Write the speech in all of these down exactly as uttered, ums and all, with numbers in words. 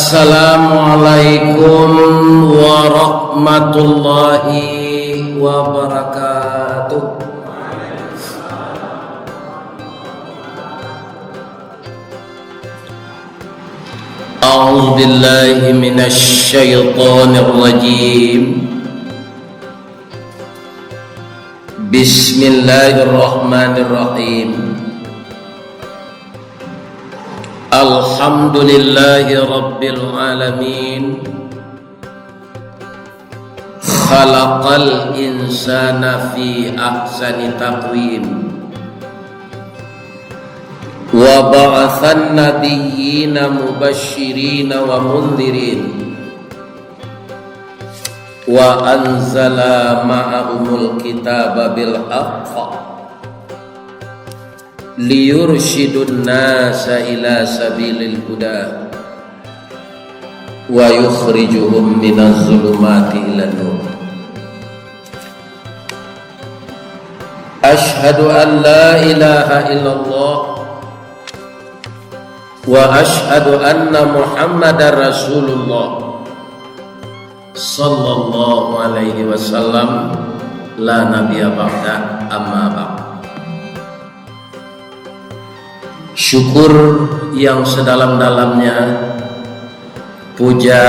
Assalamualaikum warahmatullahi wabarakatuh. A'udzubillahi minasyaitonirrajim. Bismillahirrahmanirrahim. Alhamdulillahirabbil alamin. Khalaqal insana fi ahsani taqwim. Wa ba'atsan nabiyyina mubasysyirina wa mundzirin. Wa anzala ma'ahumul kitaba bil haqq liyursyidun nasa ila sabilil huda wa yukhrijuhum minaz zulumati ilan nur. Asyhadu an la ilaha illallah wa asyhadu anna Muhammadar Rasulullah sallallahu alaihi wasallam, la nabiyya ba'da, amma ba'd. Syukur yang sedalam-dalamnya, puja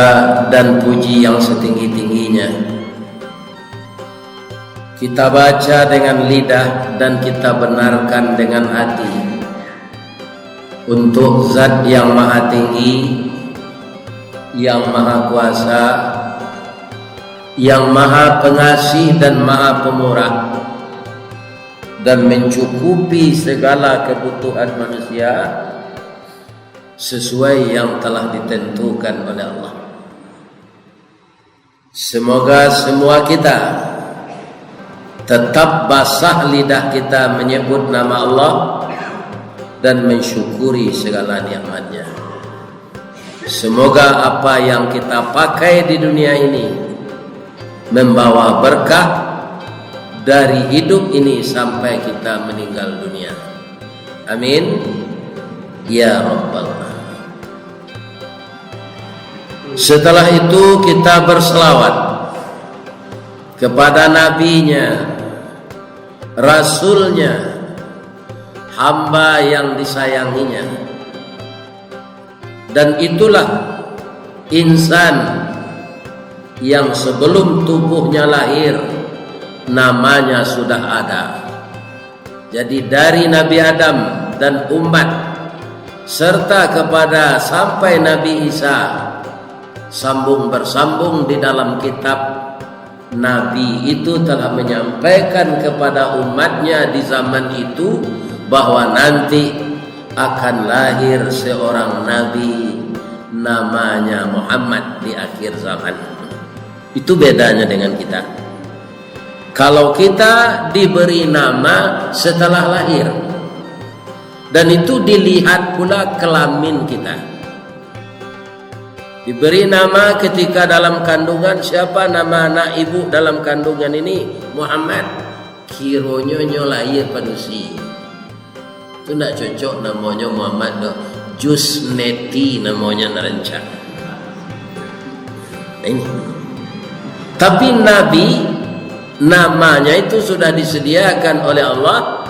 dan puji yang setinggi-tingginya, kita baca dengan lidah dan kita benarkan dengan hati untuk Zat yang Maha Tinggi, yang Maha Kuasa, yang Maha Pengasih dan Maha Pemurah, dan mencukupi segala kebutuhan manusia sesuai yang telah ditentukan oleh Allah. Semoga semua kita tetap basah lidah kita menyebut nama Allah dan mensyukuri segala nikmat-Nya. Semoga apa yang kita pakai di dunia ini membawa berkah dari hidup ini sampai kita meninggal dunia. Amin. Ya Rabbal Alamin. Setelah itu kita berselawat kepada nabinya, rasulnya, hamba yang disayanginya. Dan itulah insan yang sebelum tubuhnya lahir, namanya sudah ada. Jadi dari Nabi Adam dan umat, serta kepada sampai Nabi Isa, sambung bersambung di dalam kitab, Nabi itu telah menyampaikan kepada umatnya di zaman itu bahwa nanti akan lahir seorang nabi namanya Muhammad di akhir zaman. Itu bedanya dengan kita. Kalau kita diberi nama setelah lahir, dan itu dilihat pula kelamin kita. Diberi nama ketika dalam kandungan, siapa nama anak ibu dalam kandungan ini? Muhammad. Kironyo nyo lahir padusi. Tu ndak cocok namonyo Muhammad doh. Jusneti namonyo nan rancak. Nah, ini. Tapi Nabi, namanya itu sudah disediakan oleh Allah,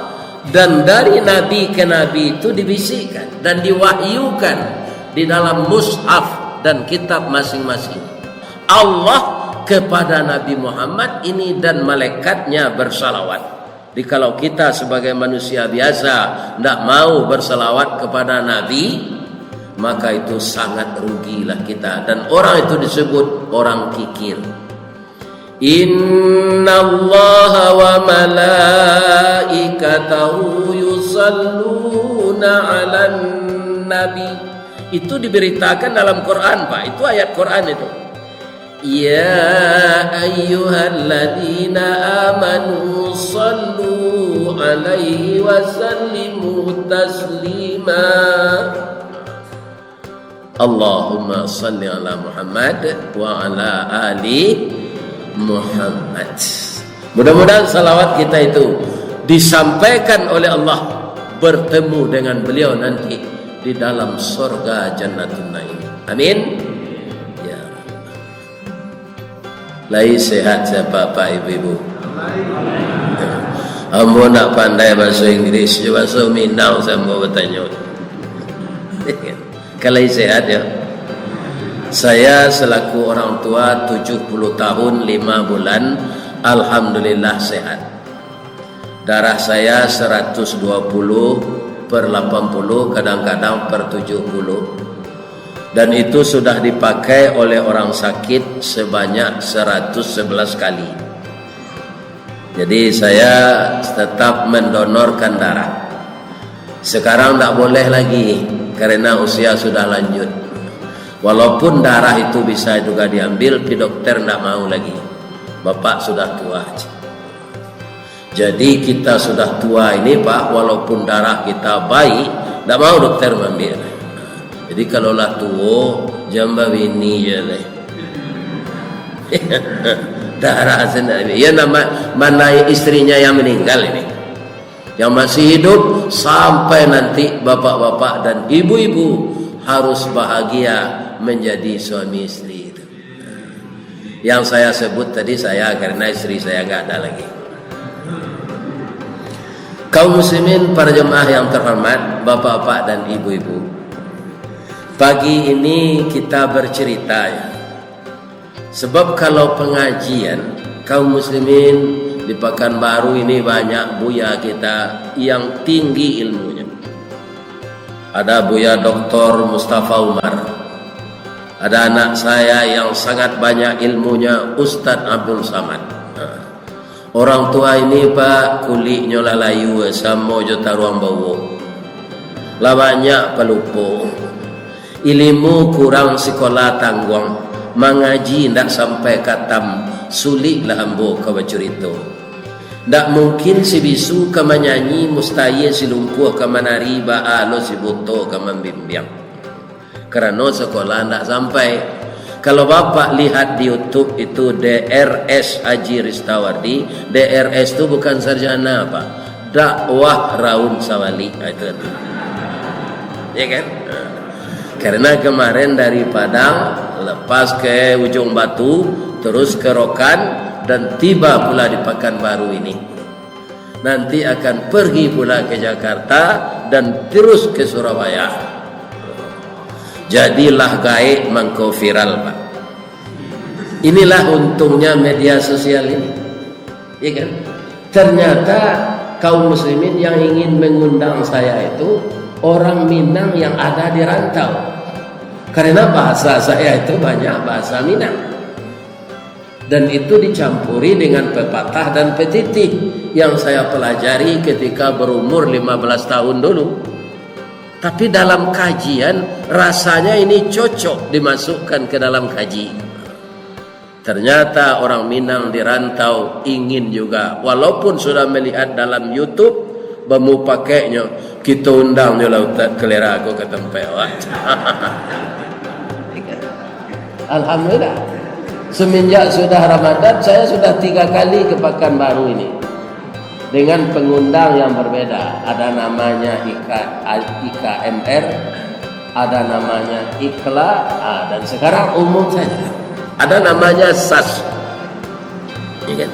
dan dari nabi ke nabi itu dibisikkan dan diwahyukan di dalam mushaf dan kitab masing-masing. Allah kepada Nabi Muhammad ini dan malaikatnya bersalawat. Jadi kalau kita sebagai manusia biasa ndak mau bersalawat kepada Nabi, maka itu sangat rugilah kita. Dan orang itu disebut orang kikir. Innallaha wa malaikatahu yusalluna 'alan nabi. Itu diberitakan dalam Quran, Pak. Itu ayat Quran itu. Ya ayyuhalladzina amanu sallu 'alaihi wa sallimu taslima. Allahumma salli ala Muhammad wa ala ali Muhammad. Mudah-mudahan salawat kita itu disampaikan oleh Allah, bertemu dengan beliau nanti di dalam sorga Jannatun Naim. Amin. Lai sehat sia, Pak, ibu-ibu? Ambo ndak pandai bahaso Inggris, jo bahaso Minang se ambo batanyo. Kan lai sehat, yo? Saya selaku orang tua, tujuh puluh tahun lima bulan, alhamdulillah sehat. Darah saya seratus dua puluh per delapan puluh, kadang-kadang per tujuh puluh. Dan itu sudah dipakai oleh orang sakit sebanyak seratus sebelas kali. Jadi, saya tetap mendonorkan darah. Sekarang ndak boleh lagi karena usia sudah lanjut. Walaupun darah itu bisa juga diambil, tapi dokter ndak mau lagi. Bapak sudah tua. Jadi, kita sudah tua ini, Pak, walaupun darah kita baik, ndak mau dokter maambil. Jadi, kalau lah tuo, jan babini je deh. Darah sendiri. Ya, nama, mana istrinya yang meninggal ini. Yang masih hidup, sampai nanti bapak-bapak dan ibu-ibu harus bahagia menjadi suami istri itu. Yang saya sebut tadi saya, karena istri saya nggak ada lagi. Kaum muslimin, para jemaah yang terhormat, bapak-bapak dan ibu-ibu, pagi ini kita bercerita, ya. Sebab kalau pengajian, kaum muslimin, di Pakanbaru ini banyak buya kita yang tinggi ilmunya. Ada Buya Doktor Mustafa Umar. Ada anak saya yang sangat banyak ilmunya, Ustadz Abdul Samad. Nah, orang tua ini, Pak, kuliknyo lah layu, samo jo taruang bawok. Lah banyak palupo. Ilimu kurang, sikola tangguang, mangaji ndak sampai katam, suliklah ambo ka bacurito. Ndak mungkin si bisu ka manyanyi, mustahia si lumpuah ka manari, baa lo si buto ka mambimbiang. Karano sakolah ndak sampai. Kalau Bapak lihat di YouTube itu D R S Haji Ristawardi, D R S tu bukan sarjana, Pak. Dakwah Raun Sawali. Ah, itu. Ya kan? Karena kemarin dari Padang, lepas ke Ujung Batu, terus ke Rokan, dan tiba pula di Pakanbaru ini. Nanti akan pergi pula ke Jakarta dan terus ke Surabaya. Jadilah gaek mangko viral, Pak. Inilah untungnya media sosial ini. Ya kan? Ternyata kaum muslimin yang ingin mengundang saya itu orang Minang yang ada di rantau. Karena bahasa saya itu banyak bahasa Minang. Dan itu dicampuri dengan pepatah dan petitih yang saya pelajari ketika berumur lima belas tahun dulu. Tapi dalam kajian, rasanya ini cocok dimasukkan ke dalam kaji. Ternyata orang Minang di rantau ingin juga, walaupun sudah melihat dalam YouTube, bamupakeknyo, kito undang nyo lah Ustaz Kelera ko ka tampek awak. Alhamdulillah. Semenjak sudah Ramadan, saya sudah tiga kali ke Pakanbaru ini. Dengan pengundang yang berbeda. Ada namanya I K, I K M R, ada namanya Ikla, ah, dan sekarang umum saja. Ada namanya sas. Ya kan?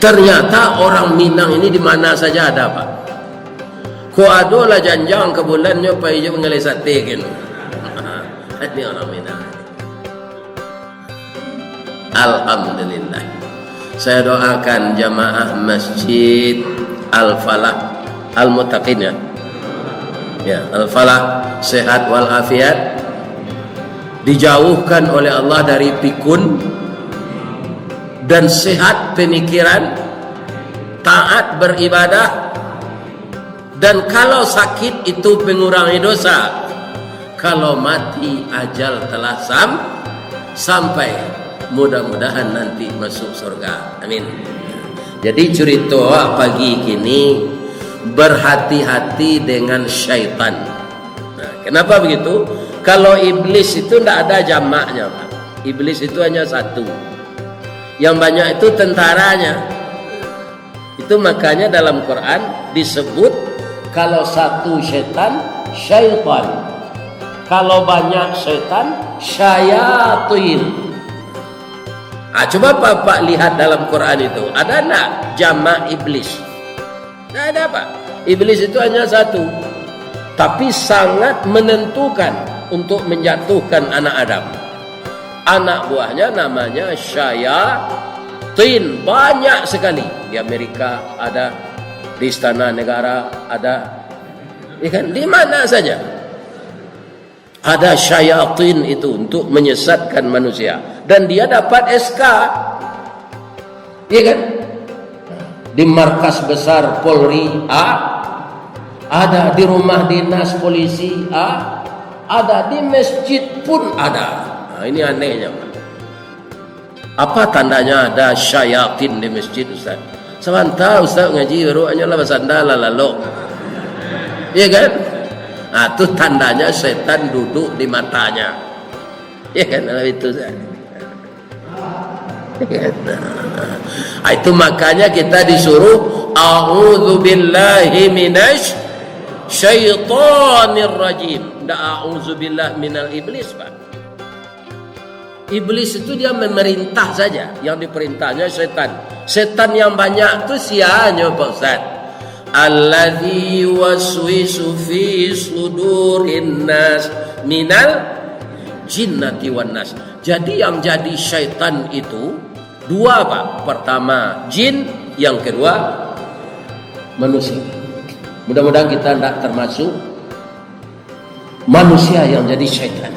Ternyata orang Minang ini di mana saja ada, Pak. Ko ado lah janjang ka bulannyo pai jo mangaleh sate kan. Ini orang Minang. Alhamdulillah. Saya doakan jamaah Masjid Al-Falah, Al-Muttaqin, ya. Ya, Al-Falah sehat walafiat, dijauhkan oleh Allah dari pikun, dan sehat pemikiran, taat beribadah, dan kalau sakit itu mengurangi dosa, kalau mati ajal telah sam-, sampai, mudah-mudahan nanti masuk surga. Amin. Jadi, curito awak pagi kini, berhati-hati dengan syaitan. Nah, kenapa begitu? Kalau iblis itu ndak ada jamaknya, Pak. Iblis itu hanya satu. Yang banyak itu tentaranya. Itu makanya dalam Quran disebut, kalau satu setan, syaitan. Kalau banyak setan, syayatin. Ah, coba Bapak lihat dalam Quran itu, ada ndak jamak iblis? Ndak ada, Pak. Iblis itu hanya satu, tapi sangat menentukan untuk menjatuhkan anak Adam. Anak buahnya namanya syayatin, banyak sekali. Di Amerika ada, di Istana Negara ada, ya kan? Di mana saja ada syayatin itu untuk menyesatkan manusia. Dan dia dapat S K. Iya kan? Di markas besar Polri A, ada di rumah dinas polisi A, ada di masjid pun ada. Nah, ini anehnya, Pak. Apa tandanya ada syayatin di masjid, Ustaz? Sabanta Ustaz ngaji, baru hanyolah basanda lah lalok. Iya kan? Nah, tu tandanya setan duduk di matanya. Iya kan? Nah, itu saja. Ah, itu makanya kita disuruh, "A'udzubillahi minasy syaitonir rajim." Ndak "A'udzubillah minal iblis", Pak. Iblis itu dia memerintah saja, yang diperintahnya setan. Setan yang banyak tu sianyo, Pak Ustaz? "Alladzi yuwaswisu fi sudurin nas minal jinnati wan nas." Jadi, yang jadi syaitan itu dua, Pak. Pertama jin, yang kedua manusia. Mudah-mudahan kita ndak termasuk manusia yang jadi syaitan.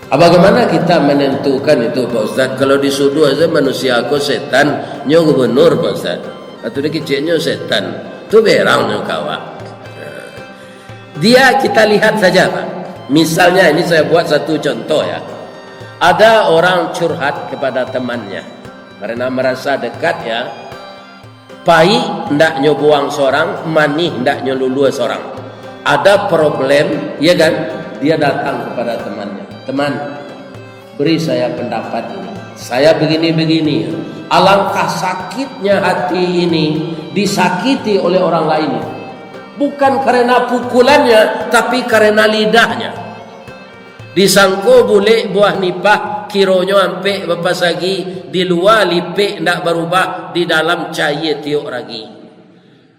Ah, bagaimana kita menentukan itu, Pak Ustaz? Kalau disuduah saja manusia ko setan, nyo gubernur, Pak Ustaz. Atau dia keceknyo setan. Tu berang nyo kawa. Dia kita lihat saja, Pak. Misalnya, ini saya buat satu contoh, ya. Ada orang curhat kepada temannya karena merasa dekat, ya. Paik ndak nyo buang sorang, manih ndak nyo lulua sorang. Ada problem, ya kan? Dia datang kepada temannya. "Teman, beri saya pendapat ini. Saya begini-begini. Alangkah sakitnya hati ini, disakiti oleh orang lain. Bukan karena pukulannya, tapi karena lidahnya. Disangko bulek buah nipah, kironyo ampek bapasagi, di lua lipek ndak barubah, di dalam cayie tiok ragi."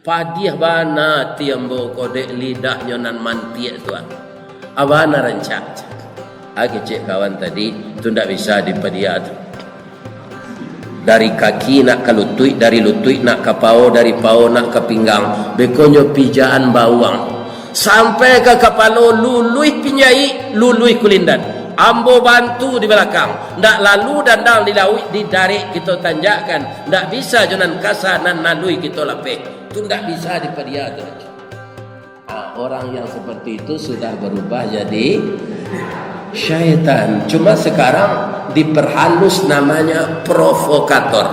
Padiah bana ati ambo ko dek lidahnyo nan mantiak tu, ah. Abana rancak. Ah, kecek kawan tadi, tu ndak bisa dipadia tu. Dari kaki nak ka lutuik, dari lutuik nak ka pao, dari pao nak ka pinggang. Bekonyo pijaan bawang. Sampai ka kapalo, luluih pinjaik, luluih kulindan. Ambo bantu di balakang. Ndak lalu dandang di lauik, didarek kito tanjakkan. Ndak bisa jo nan kasa, nan lalui kito lapeh. Tu ndak bisa dipadia tu. Ah, orang yang seperti itu sudah berubah jadi syaitan. Cuma sekarang diperhalus, namanya provokator.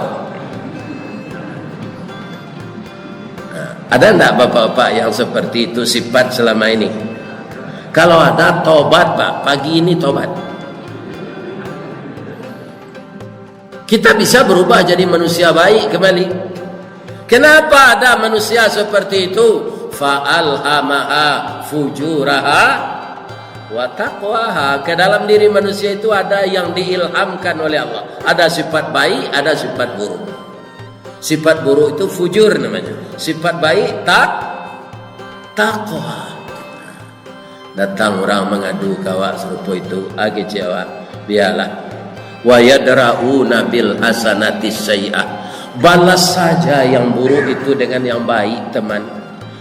Nah, ada ndak bapak-bapak yang seperti itu sifat selama ini? Kalau ada, tobat, Pak. Pagi ini tobat. Kita bisa berubah jadi manusia baik kembali. Kenapa ada manusia seperti itu? "Fa alhamaha fujuraha wa taqwaha." Ke dalam diri manusia itu ada yang diilhamkan oleh Allah. Ada sifat baik, ada sifat buruk. Sifat buruk itu fujur namanya. Sifat baik, tak-, takwa. Datang urang mangadu ka awak sarupo itu, ah, kecek awak, bialah. "Wa yadra'una bil hasanati sayyi'ah." Balas saja yang buruk itu dengan yang baik, teman.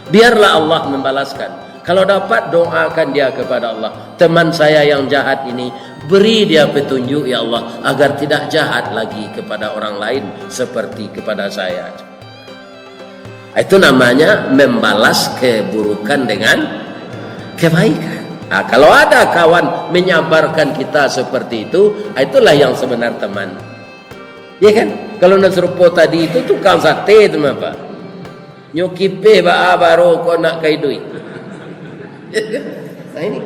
Biarlah Allah membalaskan. Kalau dapat, doakan dia kepada Allah. "Teman saya yang jahat ini, beri dia petunjuk, ya Allah, agar tidak jahat lagi kepada orang lain seperti kepada saya." Itu namanya membalas keburukan dengan kebaikan. Nah, kalau ada kawan menyabarkan kita seperti itu, itulah yang sebenar teman. Ya kan? Kalau nan sarupo tadi itu tukang sate tu apa? Nyo kipeh baa baro ko nak ka iduik. Nah, ini.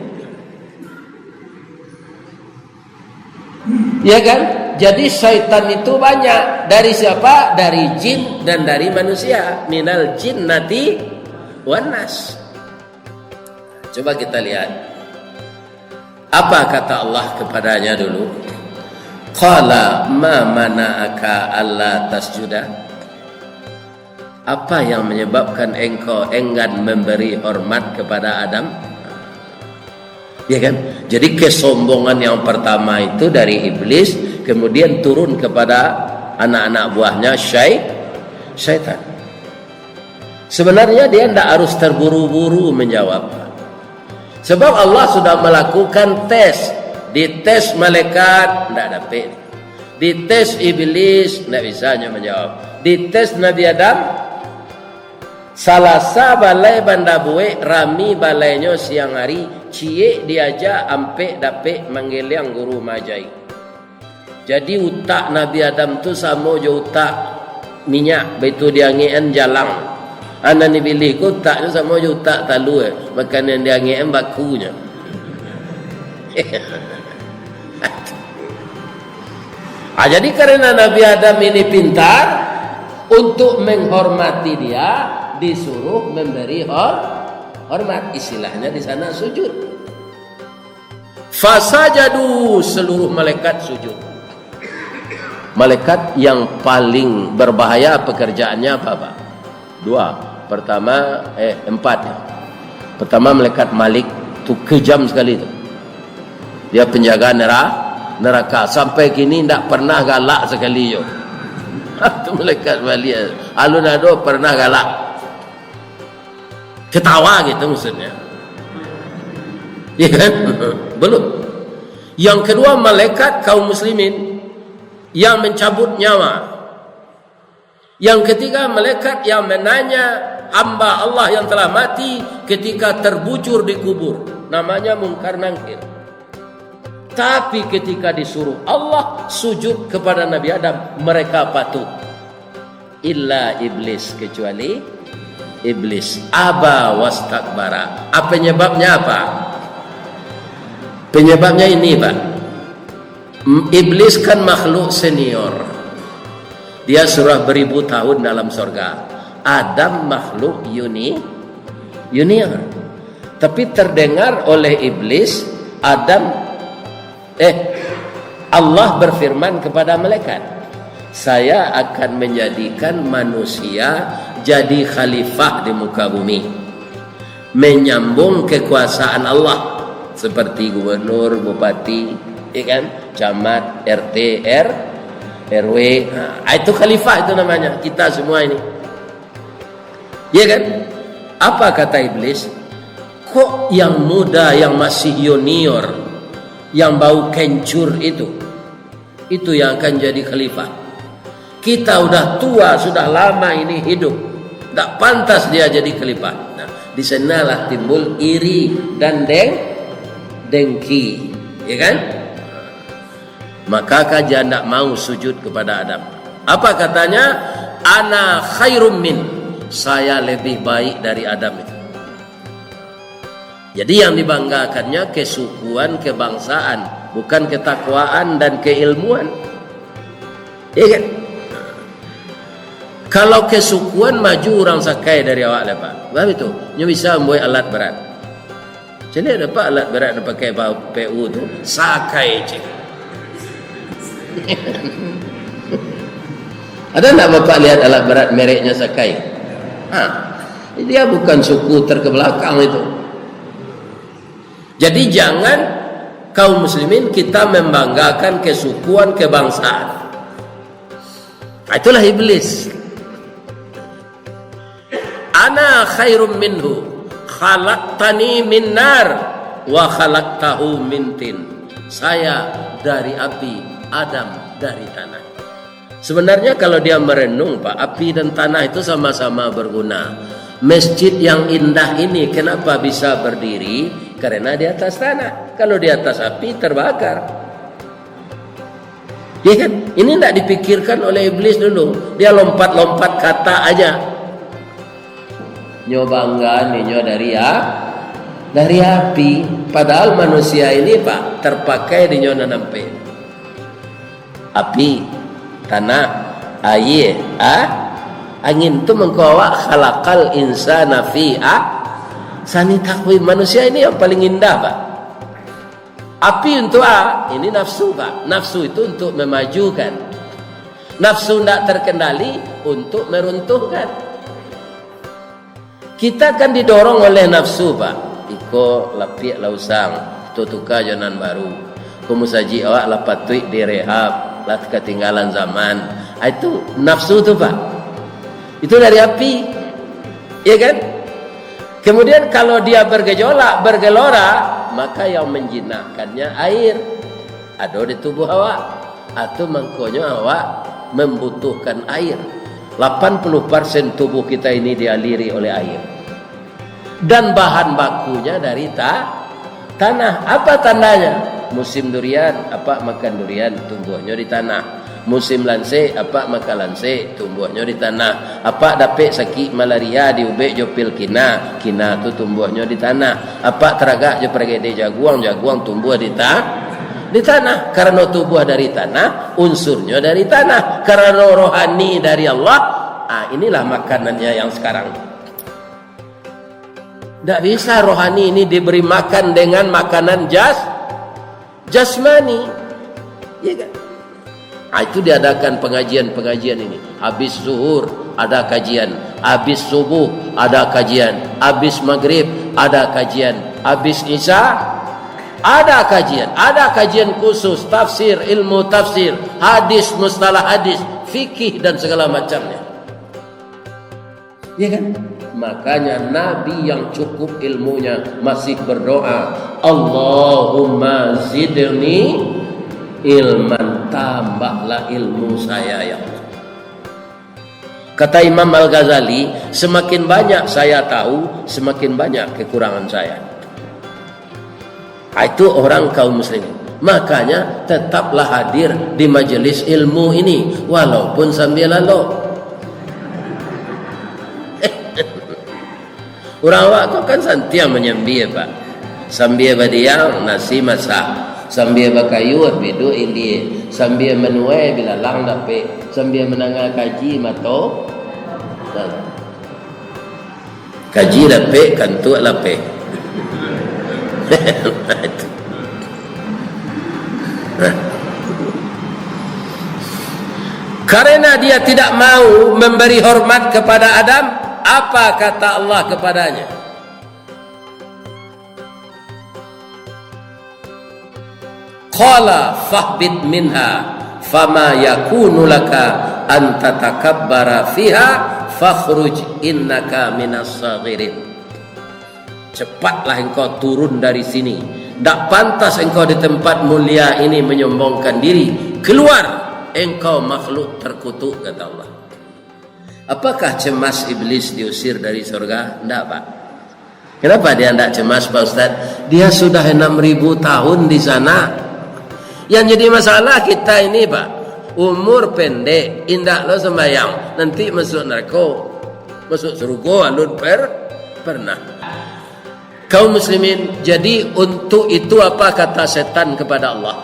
Ya kan? Jadi syaitan itu banyak. Dari siapa? Dari jin dan dari manusia. Minal jinnati wan nas. Coba kita lihat. Apa kata Allah kepadanya dulu? Qala ma mana'aka alla tasjuda? Apa yang menyebabkan engkau enggan memberi hormat kepada Adam? Ya kan? Jadi kesombongan yang pertama itu dari iblis, kemudian turun kepada anak-anak buahnya syai-, syaitan. Sebenarnya dia ndak harus terburu-buru menjawab. Sebab Allah sudah melakukan tes. Dites malaikat, ndak dapek. Dites iblis, ndak bisa nyo manjawab. Dites Nabi Adam, Salasa balai banda buek, rami balainyo siang ari, ciek diaja ampek dapek manggeliang guru maaja. Jadi utak Nabi Adam tu samo jo utak minyak, baitu diangekan jalang. Anan iblis ko utaknyo samo jo utak talua, makanan diangekan bakunyo. Ah, jadi karena Nabi Adam ini pintar, untuk menghormati dia, disuruh memberi hor-, hormat. Istilahnya di sana sujud. Fasajadu, seluruh malaikat sujud. Malaikat yang paling berbahaya pekerjaannya apa, Pak? Dua. Pertama, eh, empat. Pertama, malaikat Malik, tu kejam sekali tu. Dia penjaga nera-, neraka. Sampai kini ndak pernah galak sekali jo. Tu malaikat Malik. Alun ado pernah galak. Ketawa gitu maksudnya. Ya kan? Belum. Yang kedua, malaikat kaum muslimin yang mencabut nyawa. Yang ketiga, malaikat yang menanya hamba Allah yang telah mati ketika terbujur di kubur. Namanya Mungkar Nangkir. Tapi ketika disuruh Allah sujud kepada Nabi Adam, mereka patuh. Illa iblis, kecuali iblis. Aba wastakbara. Apa penyebabnya apa? Penyebabnya ini, Pak. M-, iblis kan makhluk senior. Dia sudah beribu tahun dalam sorga. Adam makhluk uni-, junior. Tapi terdengar oleh iblis, Adam, eh, Allah berfirman kepada malaikat, "Saya akan menjadikan manusia jadi khalifah di muka bumi, menyambung kekuasaan Allah, seperti gubernur, bupati, ya kan, camat, R T, R-, R W." Nah, itu khalifah itu namanya, kita semua ini. Ya kan? Apa kata iblis? "Kok yang muda, yang masih junior, yang bau kencur itu, itu yang akan jadi khalifah? Kita udah tua, sudah lama ini hidup. Ndak pantas dia jadi khalifah." Nah, di sanalah timbul iri dan deng-, dengki. Ya kan? Maka kan dia ndak mau sujud kepada Adam. Apa katanya? "Ana khairum min." Saya lebih baik dari Adam itu. Jadi yang dibanggakannya kesukuan, kebangsaan, bukan ketakwaan dan keilmuan. Iya kan? Kalau kesukuan, maju urang sakai dari awak lai, Pak. Bah itu, nyo bisa mambuek alat berat. Caliak dek Apak alat berat nan pakai ba-, P U tu, Sakai, cek. Ada ndak Bapak lihat alat berat mereknya Sakai? Ha, dia bukan suku terkebelakang itu. Jadi jangan kaum muslimin kita membanggakan kesukuan, kebangsaan. Nah, itulah iblis. "Ana khairum minhu, khalaqtani min nar, wa khalaqtahu min tin." Saya dari api, Adam dari tanah. Sebenarnya kalau dia merenung, Pak, api dan tanah itu sama-sama berguna. Masjid yang indah ini kenapa bisa berdiri? Karena di atas tanah. Kalau di atas api, terbakar. Ya kan? Ini ndak dipikirkan oleh iblis dulu. Dia lompat-lompat kata aja. Nyo bangga ninyo dari a-, dari api. Padahal manusia ini, Pak, terpakai dinyo nan ampek. Api, tanah, aia, a-, angin tu mangko awak khalaqal insana fi ahsani taqwim. Manusia ini yang paling indah, Pak. Api untuk a-, ini nafsu, Pak. Nafsu itu untuk memajukan. Nafsu ndak terkendali untuk meruntuhkan. Kita kan didorong oleh nafsu, Pak. Iko lapiak lah usang, tu tuka jo nan baru. Ko musajik awak lah patuik direhab, lah katinggalan zaman. Ah, itu nafsu tu, Pak. Itu dari api. Ya kan? Kemudian kalau dia bergejolak, bergelora, maka yang menjinakkannya air. Ado di tubuh awak. Atau mangkonyo awak membutuhkan air. Lapan puluh persen tubuh kita ini dialiri oleh air. Dan bahan bakunya dari ta-, tanah. Apa tandanya? Musim durian, apak makan durian, tumbuahnyo di tanah. Musim lansek, apak makan lansek, tumbuahnyo di tanah. Apak dapek sakik malaria, diubek jo pil kina, kina tu tumbuahnyo di tanah. Apak taragak jo paragede jaguang, jaguang tumbuah di ta-, di tanah. Karano tubuah dari tanah, unsurnyo dari tanah. Karano rohani dari Allah, ah, inilah makanannya yang sekarang. Ndak bisa rohani ini diberi makan dengan makanan jas-, jasmani. Ya kan? Ah, itu diadakan pengajian-pengajian ini. Habis zuhur, ada kajian. Habis subuh, ada kajian. Habis maghrib, ada kajian. Habis isya, ada kajian. Ada kajian khusus, tafsir, ilmu tafsir, hadis, mustalah hadis, fikih, dan segala macamnya. Ya kan? Makanya Nabi yang cukup ilmunya masih berdoa, "Allahumma zidni ilman, tambahlah ilmu saya, ya Allah." Kata Imam Al-Ghazali, "Semakin banyak saya tahu, semakin banyak kekurangan saya." Ah, itu orang kaum muslimin. Makanya, tetaplah hadir di majelis ilmu ini, walaupun sambil lalok. Urang awak ko kan santiang manyambia, Pak. Sambia badiang, nasi masak. Sambia bakayuah, biduk ilia. Sambia manuai, bilalang dapek. Sambia mandanga kaji, mato. Kaji dapek, kantuak lapeh. Karena dia tidak mau memberi hormat kepada Adam, apa kata Allah kepadanya? Qala fahbit minha, fama yakunu laka an tatakabbara fiha, fakhruj innaka minas saghirin. Cepatlah engkau turun dari sini. Ndak pantas engkau di tempat mulia ini menyombongkan diri. Keluar, engkau makhluk terkutuk, kata Allah. Apakah cemas iblis diusir dari sorga? Ndak, Pak. Kenapa dia ndak cemas, Pak Ustaz? Dia sudah enam ribu tahun di sana. Yang jadi masalah kita ini, Pak, umur pendek, indak lo sembahyang, nanti masuk neraka. Masuk surga alun per-, pernah. Kaum muslimin, jadi untuk itu apa kata setan kepada Allah?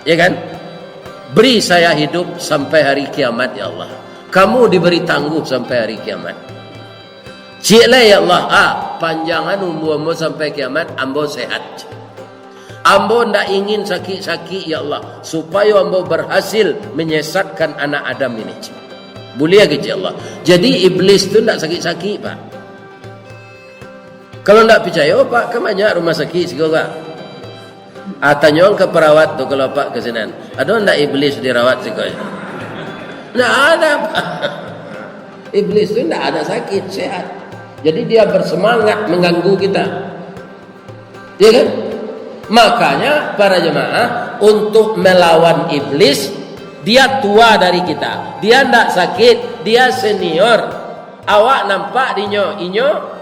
Ya kan? "Beri saya hidup sampai hari kiamat, ya Allah. Kamu diberi tangguh sampai hari kiamat." Ciek lai, ya Allah, ah, panjangan umur ambo sampai kiamat, ambo sehat. Ambo ndak ingin sakik-sakik, ya Allah, supayo ambo berhasil menyesatkan anak Adam ini. Buliah ke, ya Allah? Jadi, iblis tu ndak sakik-sakik, Pak. Kalau ndak picayo, Pak, kan banyak rumah sakik siko, Pak. Ah, tanyoan ka perawat tu, kalau Pak ka sinan, "Ado ndak iblis dirawat siko?" Ndak ada, Pak. Iblis tu ndak ada sakit, sehat. Jadi, dia bersemangat mengganggu kita. Ya kan? Makanya, para jemaah, untuk melawan iblis, dia tua dari kita. Dia ndak sakit, dia senior. Awak nampak dinyo, inyo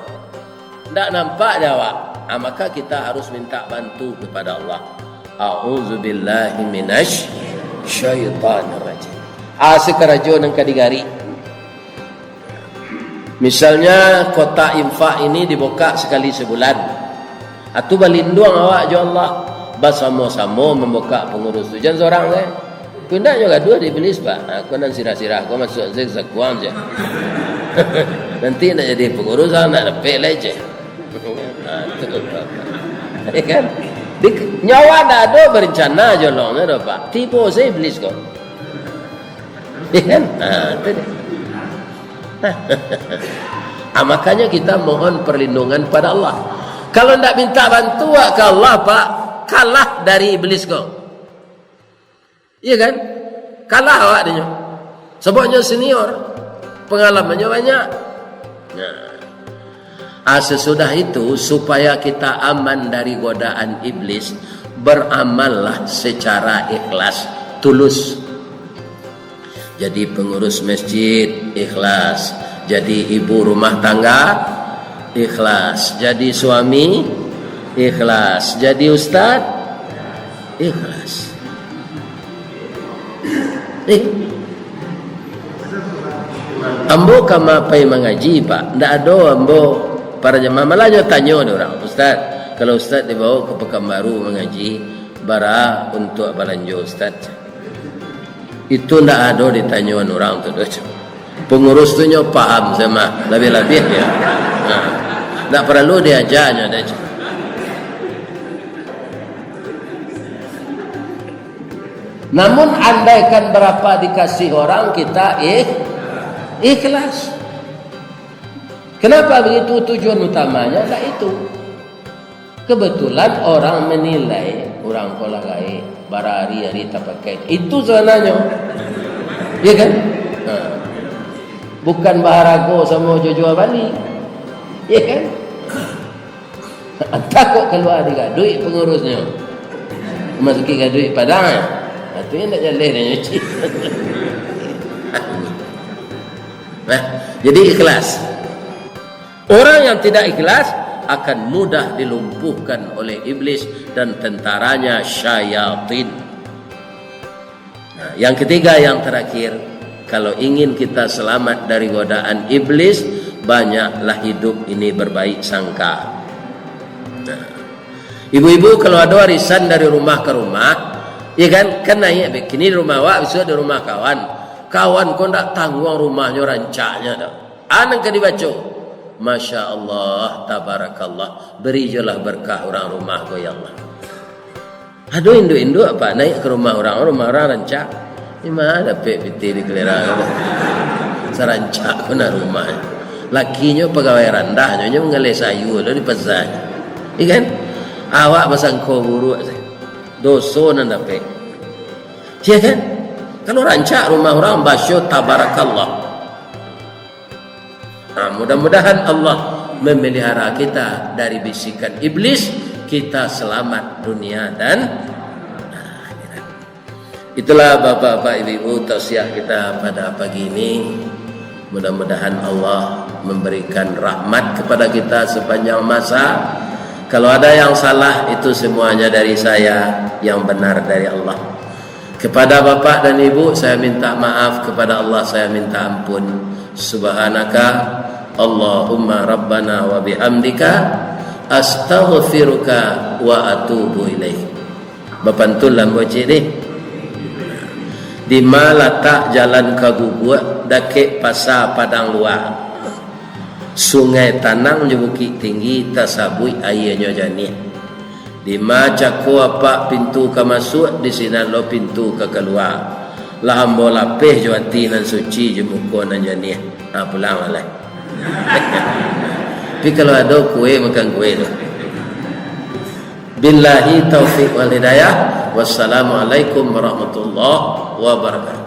ndak nampak di awak. Ah, maka kita harus minta bantu kepada Allah. A'udzubillahi minasy syaithanir rajim. Ah, sakarajo nan ka digari. Misalnya, kotak infak ini dibukak sakali sabulan. Atu balinduang awak jo Allah, basamo-samo mambukak pangurus tu. Jan sorang, eh. Ko indak nyo gaduah di iblis, Pak. Ha, ko nan sirah-sirah, ko masuak sakuang je. Nanti nak jadi pangurus, ah, nak dapek lai je. Ha, tu. Ya kan? Di, nyawa ndak ado berencana jolong tu, Pak. Tibo sajo iblis ko. Ya kan? Ha, tu dia. Ah, makanya kita mohon perlindungan pada Allah. Kalau ndak minta bantuan ka Allah, Pak, kalah dari iblis ko. Iya kan? Kalah awak dinyo. Sababnyo senior, pengalamannyo banyak. Nah. Ah, sesudah itu, supaya kita aman dari godaan iblis, beramallah secara ikhlas, tulus. Jadi pengurus masjid, ikhlas. Jadi ibu rumah tangga, ikhlas. Jadi suami, ikhlas. Jadi ustaz, ikhlas. Eh, ambo ka ma pai mangaji, Pak. Ndak ado ambo para jamaah. Malah nyo tanyo dek urang, "Ustaz, kalau ustaz dibawa ka Pekanbaru mangaji, bara untuak balanjo ustaz?" Itu ndak ado ditanyoan urang tu doh. Pengurus tu nyo paham sama, labiah-labiah dia. Nah, ndak paralu diaja nyo doh. Namun, andaikan berapa dikasih orang, kita ikh-, ikhlas. Kenapa begitu? Tujuan utamanya adalah itu. Kebetulan orang menilai, urang ko lah gaek, barari-ari tapakai. Itu sabananyo. Ya kan? Ha. Bukan baharago samo jo jua bali. Ya kan? Antah kok kalua di gaduik pengurusnyo. Masuki gaduik Padang, eh? Nah, tu yang ndak jaleh nyo nyuci. Nah, jadi ikhlas. Orang yang tidak ikhlas akan mudah dilumpuhkan oleh iblis dan tentaranya syayatin. Nah, yang ketiga, yang terakhir, kalau ingin kita selamat dari godaan iblis, banyaklah hidup ini berbaik sangka. Nah, ibu-ibu, kalau ado arisan dari rumah ka rumah, ya kan, kan naiak be kini di rumah awak, bisuak di rumah kawan. Kawan ko ndak tangguang rumahnyo rancaknyo tu. A nan ka dibaco, "Masya Allah, tabarakallah, bari jolah berkah urang rumah ko, ya Allah." Ado induak-induak, Pak, naiak ka rumah urang, rumah urang rancak. Di ma dapek pitih di kalera tu? Sarancak ko nah rumah. Lakinyo pagawai randahnyo, nyo mangaleh sayua lo di paza. Iya kan? Awak basangko buruak sajo. Doso nan dapek. Iya kan? Kalau rancak rumah urang, baco tabarakallah. Nah, mudah-mudahan Allah memelihara kita dari bisikan iblis, kita selamat dunia dan akhirat. Itulah, bapak-bapak, ibu-ibu, tausiah kita pada pagi ini. Mudah-mudahan Allah memberikan rahmat kepada kita sepanjang masa. Kalau ada yang salah, itu semuanya dari saya, yang benar dari Allah. Kepada bapak dan ibu, saya minta maaf, kepada Allah, saya minta ampun. Subhanaka Allahumma Rabbana wa bihamdika, astaghfiruka wa atubu ilaik. Bapantunlah ambo ciek deh. Di ma latak jalan ka Guguak, dakek Pasa Padang Lua. Sungai tanang jo bukik tinggi, tasabuik aianyo janiah. Di ma cako apak pintu ka masuak, di sinan lo pintu ka kalua. Lah ambo lapeh jo ati nan suci, jo muko nan janiah. Ha, pulang lah. Tapi kalau ado kue, makan kue tu. Billahi taufiq wal hidayah. Wassalamualaikum warahmatullahi wabarakatuh.